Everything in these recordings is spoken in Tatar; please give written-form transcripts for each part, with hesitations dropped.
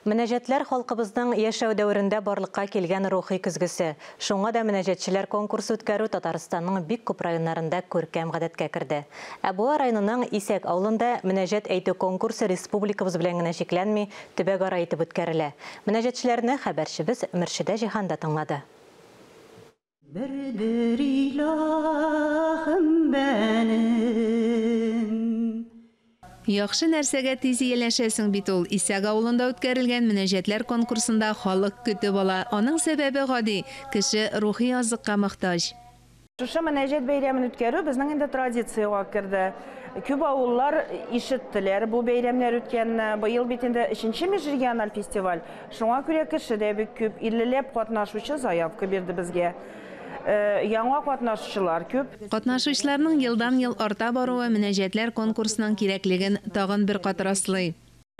Мөнәҗәтләр халкыбызның яшәү дәверендә барлыкка килгән рухи көзгесе. Шуңа да мөнәҗәтчеләр конкурсы үткәрү Татарстанның бик күп районнарында күркәм гадәткә керде. Ә Буа районының Исәк авылында мөнәҗәт әйтү конкурсы республикабыз белән генә чикләнми, төбәкара итеп үткәрелә. Мөнәҗәтчеләрне хәбәрчебез Мөршидә Җиһан да тыңлады. Бердер илаһым бәнем. Яхшы нәрсәгә тиз ияләшәсең бит ул. Исәк авылында үткәрелгән мөнәҗәтләр конкурсында халык көтеп ала. Аның сәбәбе гади, кеше рухи азыкка мохтаҗ. Шушы мөнәҗәт бәйрәмен үткәрү безнең инде традициягә керде. Күп авыллар ишеттеләр бу бәйрәмнәр үткәнне. Быел бит инде өченче межрегиональ фестиваль. Шуңа күрә кеше дә бик күп, иллеләп катнашучы заявка бирде безгә. Яңа катнашучылар күп. Катнашучыларның елдан-ел арта баруы мөнәҗәтләр конкурсының кирәклеген тагын бер кат раслый.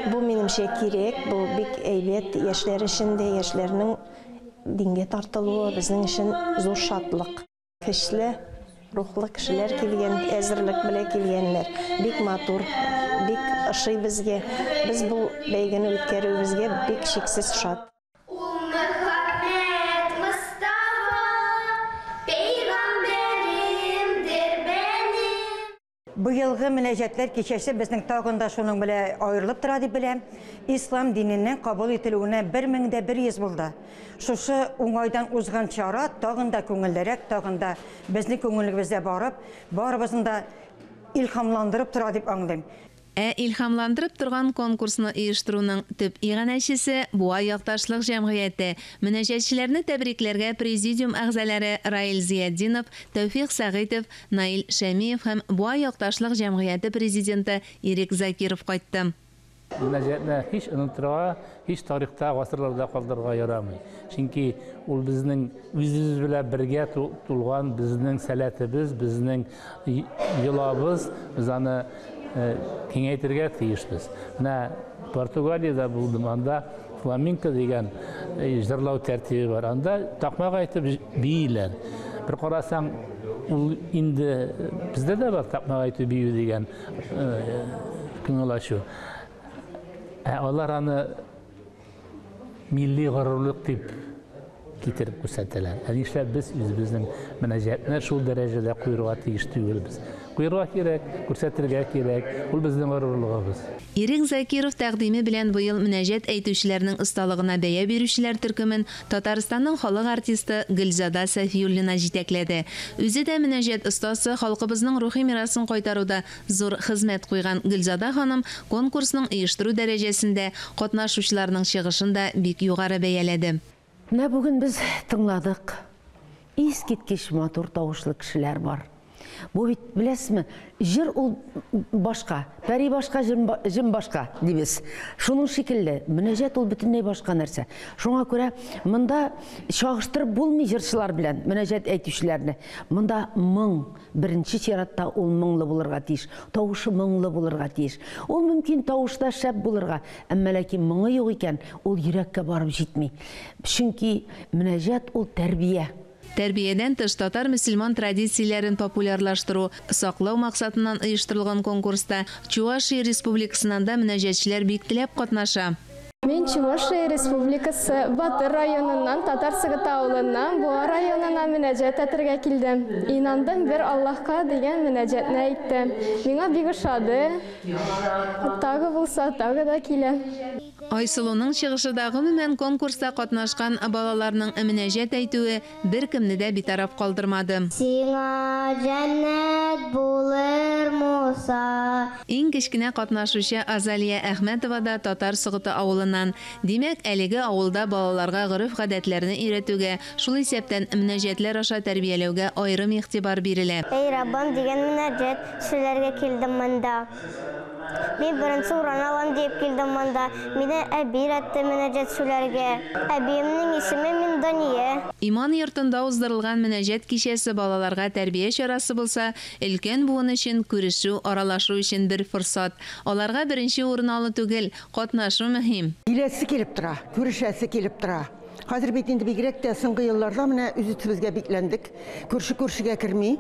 Бу минемчә кирәк, бу бик әйбәт яшьләр өчен дә, яшьләрнең дингә тартылуы безнең өчен зур шатлык. Көчле рухлы кешеләр килгән, әзерлек белән килгәннәр. Бик матур, бик ошый безгә. Без бу бәйгене үткәрүебезгә бик чиксез шат. Ул Мөхәммәд Мостафа, пәйгамбәремдер бәнем. Быелгы мөнәҗәтләр кичәсе безнең тагын да шуның белән аерылып тора дип беләм. Ислам диненең кабул ителүенә 1100 булды. Шушы уңайдан узган чара тагын да күңеллерәк, тагын да безнең күңелебездә барып, барыбызны да илһамландырып тора дип аңлыйм. Ә илһамландырып торган конкурсны оештыруның төп иганәчесе Буа якташлык җәмгыяте. Мөнәҗәтчеләрне тәбрикләргә президиум әгъзалары Раил Зиятдинов, Тәүфик Сәгыйтов, Наил Шәмиев һәм Буа якташлык җәмгыяте президенты Ирек Закиров кайтты. Мөнәҗәтне һич онытырга, һич тарихта, гасырларда калдырырга ярамый. Чөнки ул безнең үзебез белән бергә тулган безнең сәләтебез, безнең йолабыз, без аны киңәйтергә тиешбез. Менә Португалиядә булдым, анда фламенко дигән җырлау тәртибе бар. Анда такмак әйтеп бииләр. Бер карасаң, ул инде бездә дә бар такмак әйтү бию дигән күңел ачу. Ә алар аны милли горурлык дип китереп күрсәтәләр. Ә нишләп без үзебезнең мөнәҗәтне шул дәрәҗәдә куерга тиеш түгелбез? Куерга кирәк, күрсәтергә кирәк, ул безнең горурлыгыбыз. Ирек Закиров тәкъдиме белән быел мөнәҗәт әйтүчеләрнең осталыгына бәя бирүчеләр төркемен Татарстанның халык артисты Гөлзада Сафиуллина җитәкләде. Үзе дә мөнәҗәт остасы, халкыбызның рухи мирасын кайтаруда зур хезмәт куйган Гөлзада ханым конкурсның оештыру дәрәҗәсендә катнашучыларның чыгышын да бик югары бәяләде. Менә бүген без тыңладык. Искиткеч матур тавышлы кешеләр бар. Бу бит, беләсезме, җыр ул башка, пәри башка, җен башка дибез. Шуның шикелле, мөнәҗәт ул бөтенләй башка нәрсә. Шуңа күрә монда чагыштырып булмый җырчылар белән мөнәҗәт әйтүчеләрне. Монда моң, беренче чиратта ул моңлы булырга тиеш, тавышы моңлы булырга тиеш. Ул мөмкин тавышта шәп булырга, әмма ләкин моңы юк икән, ул йөрәккә барып җитми. Чөнки мөнәҗәт ул тәрбия. Тәрбиядән тыш татар мөселман традицияләрен популярлаштыру, саклау максатыннан оештырылган конкурста Чувашия республикасыннан да мөнәҗәтчеләр бик теләп катнаша. Мин Чувашия республикасы Батыр районыннан, Татар Сыгыты авылыннан Буа районына мөнәҗәт әйтергә килдем. Инандым бер Аллаһка дигән мөнәҗәтне әйттем. Миңа бик ошады. Тагы булса, тагы да киләм. Айсылуның чыгышы да гомумән конкурста катнашкан балаларның мөнәҗәт әйтүе беркемне дә битараф калдырмады. Сиңа җәннәт булыр, Муса. Иң кечкенә катнашучы Азалия Әхмәтова да Татар Согыты авылыннан. Димәк, әлеге авылда балаларга гореф-гадәтләрне өйрәтүгә, шул исәптән мөнәҗәтләр аша тәрбияләүгә аерым игътибар бирелә. Эй, Раббым дигән мөнәҗәт сөйләргә килдем монда. Мин беренче урын алам дип килдем монда. Мине әби өйрәтте мөнәҗәт сөйләргә. Әбиемнең исеме Миндания. Иман йортында уздырылган мөнәҗәт кичәсе балаларга тәрбия чарасы булса, өлкән буын өчен күрешү, аралашу өчен бер форсат. Аларга беренче урын алу түгел, катнашу мөһим. Киләсе килеп тора, күрешәсе килеп тора. Хәзер бит инде бигрәк тә соңгы елларда менә үз-үзебезгә бикләндек. Күрше күршегә керми.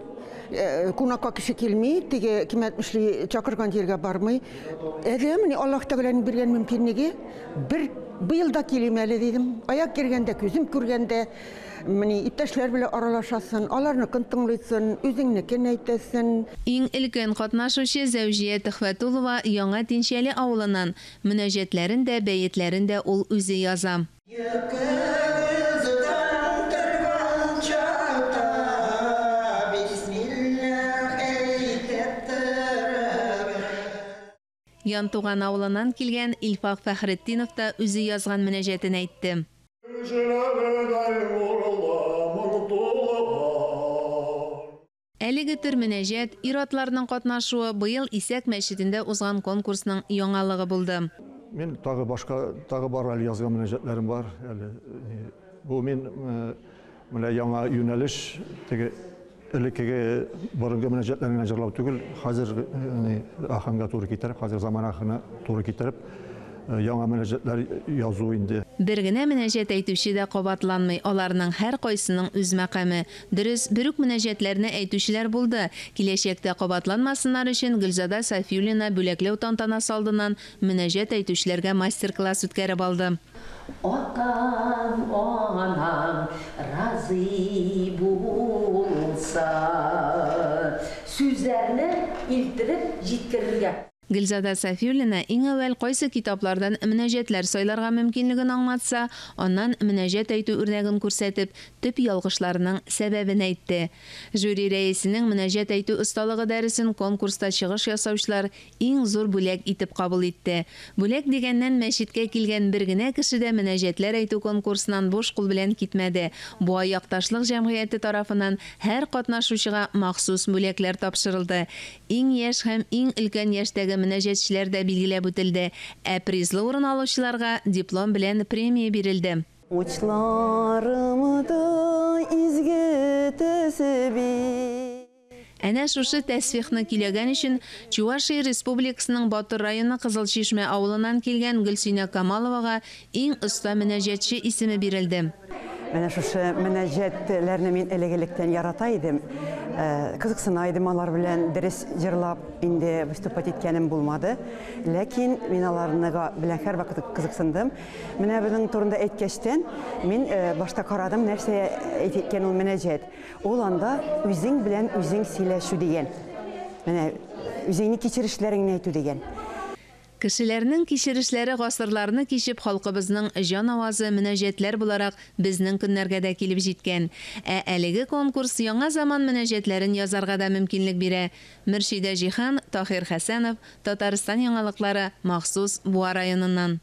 Кунакка кеше килми, теге кем әйтмешли, чакырган җиргә бармый. Әдә менә Аллаһ Тәгаләнең биргән мөмкинлеге, бер быел да килим әле дидем. Аяк кергәндә, күзем күргәндә, менә иптәшләр белән аралашасың, аларныкын тыңлыйсың, үзеңнекен әйтәсең. Иң өлкән катнашучы Зәүҗия Төхвәтулова Яңа Тинчәле авылыннан. Мөнәҗәтләрен дә, бәетләрен дә ул үзе яза. Янтуган авылыннан килгән Илфак Фәхретдинов та үзе язган мөнәҗәтен әйтте. Әлеге төр мөнәҗәт, ир-атларның катнашуы быел Исәк мәчетендә узган конкурсның яңалыгы булды. Мин тагы башка, тагы бар әле язган мөнәҗәтләрем бар әле. Бу мин менә яңа юнәлеш, теге элеккеге борынгы мөнәҗәтләрне генә җырлау түгел, хәзер аханга туры китереп, хәзер заман ахына туры китереп, яңа мөнәҗәтләр язу инде. Бер генә мөнәҗәт әйтүче дә кабатланмый, аларның һәркайсының үз мәкаме. Дөрес, бер үк мөнәҗәтләрне әйтүчеләр булды. Киләчәктә кабатланмасыннар өчен Гөлзада Сафиуллина бүләкләү тантанасы алдыннан мөнәҗәт әйтүчеләргә мастер-класс үткәреп алды. Атам, анам разый булса, сүзләрне илтереп җиткерергә. Гөлзада Сафиуллина иң әүвәл кайсы китаплардан мөнәҗәтләр сайларга мөмкинлеген аңлатса, аннан мөнәҗәт әйтү үрнәген күрсәтеп, төп ялгышларының сәбәбен әйтте. Жюри рәисенең мөнәҗәт әйтү осталыгы дәресен конкурста чыгыш ясаучылар иң зур бүләк итеп кабул итте. Бүләк дигәннән мәчеткә килгән бер генә кеше дә мөнәҗәтләр әйтү конкурсыннан буш кул белән китмәде. Буа якташлык җәмгыяте тарафыннан һәр катнашучыга махсус бүләкләр тапшырылды. Иң яшь һәм иң өлкән яшьтәге мөнәҗәтчеләр дә билгеләп үтелде. Ә призлы урын алучыларга диплом белән премия бирелде. Учларымда изге тәсбих. Әнә шушы тәсбихны көйләгән өчен Чувашия Республикасының Батыр районы Кызыл Чишмә авылыннан килгән Гөлсинә Камаловага иң оста мөнәҗәтче исеме бирелде. Менә шушы мөнәҗәтләрне мин элек-электән ярата идем. Кызыксына идем алар белән, дөрес җырлап инде выступать иткәнем булмады. Ләкин мин аларны белән һәрвакыт кызыксындым. Менә безнең турында әйткәчтән, мин башта карадым, нәрсә әйткән ул мөнәҗәт. Ул анда үзең белән үзең сөйләшү дигән. Менә үзеңнең кичерешләреңне әйтү дигән. Кешеләрнең кичерешләре гасырларны кичеп халкыбызның җан авазы мөнәҗәтләр буларак безнең көннәргә дә килеп җиткән. Ә әлеге конкурс яңа заман мөнәҗәтләрен язарга да мөмкинлек бирә. Мөршидә Җиһан, Таһир Хәсәнов, Татарстан яңалыклары, махсус Буа районыннан.